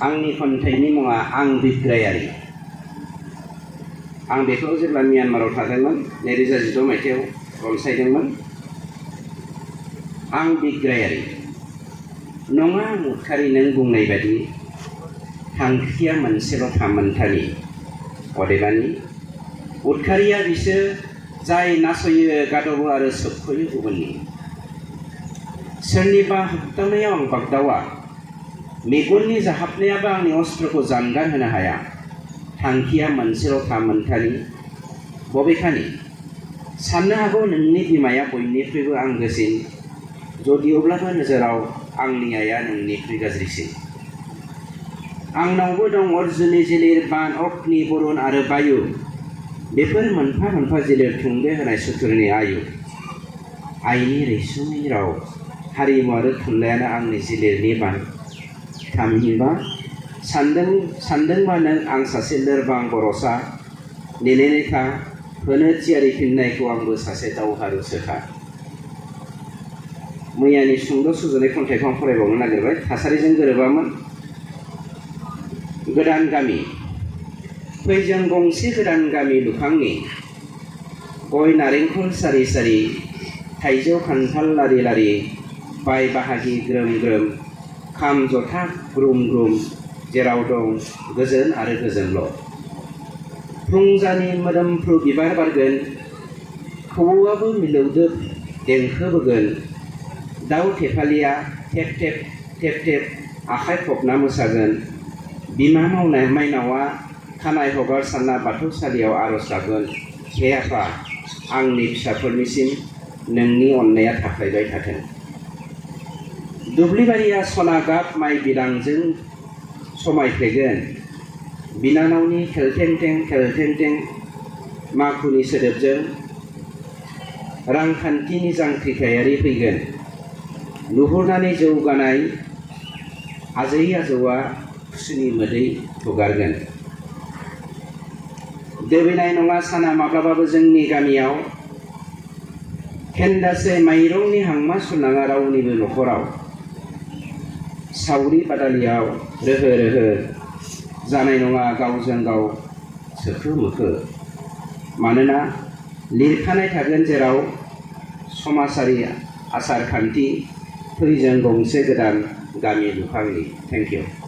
आंनि खन्थाइनि मुङा आं बिग्रायारि। आं बेखौ जेब्ला म्यानमाराव थादोंमोन 2016 मायथाइयाव रनसायदोंमोन। आं बिग्रायारि नङा उदखारि नों बुंनाय बादि थांखिया मोनसेल' थामोनथानि। अदेबानि उदखारिया बिसोर जाय नासयो गादबो आरो सोबख'यो गुबुननि। सोरनिबा होबथानायाव आं बागदावा, मेगननि जाहाबनायाबो आंनि अस्त्रखौ जानगार होनो हाया। थांखिया मोनसेल' थामोनथानि। बबेखानि साननो हागौ नोंनि बिमाया बयनिख्रुइबो आंगोसिन, जदिअब्लाबो नोजोराव आंनि आइया नोंनिख्रुइ गाज्रिसिन। आंनावबो दं अर्जुननि जिलिर बान, अग्नि, बरुन आरो बायु। बेफोर मोनफा मोनफा जिलिर थुंगे होनाय सुथुरनि आयु। आइनि रैसुमै राव, हारिमु आरो थुनलाइयानो आंनि जिलिरनि बान। थामहिनबा सानदोंबा नों आं सासे लोरबां बर'सा, नेनानै था, होनो थियारि फिननायखौ आंबो सासे दावहारुसोखा। मैयानि सुंद' सुजुनाय खन्थाइखौ आं फरायबावनो नागिरबाय। थासारिजों गोरोबामोन। गोदान गामि फै जों गंसे गोदान गामि लुखांनि। गय नारेंखल सारि सारि, थाइजौ खान्थाल लारि लारि, बाय बाहागि ग्रोम ग्रोम, खाम जथा ग्रुम ग्रुम, जेराव दं गोजोन आरो गोजोनल'। फुंजानि मोदोमफ्रु बिबार बारगोन, खौवौआबो मिलौदो देंखो बोगोन। दाउ थेफालिया थेब थेब थेब थेब आखाइ खबना मोसागोन। बिमा मावनाय माइनावा खानाय हगारसारना बाथौसालियाव आर'ज गाबगोन। हे आफा, आंनि फिसाफोरनिसिम नोंनि अननाया थाफ्लायबाय थाथों। दुब्लिबारिया सना गाब माइ बिदांजों समायफ्लेगोन। बिनानावनि खेलथेंथें माखुनि सोदोबजों रांखान्थिनि जांख्रिथायारि फैगोन। नुहुरनानै जौगानाय आजै आजौआ खुसिनि मोदै हुगारगोन। दोबैनाय नङा साना माब्लाबाबो जोंनि गामियाव। खेन्दासे माइरंनि हांमा सुरनाङा रावनिबो न'खराव। सावरि बादालियाव रोहो रोहो जानाय नङा गावजों गाव सोखो मोखो। मानोना लिरखानाय थागोन जेराव समाजारि आसार खान्थि। फै जों गंसे गोदान गामि लुखांनि। Thank you.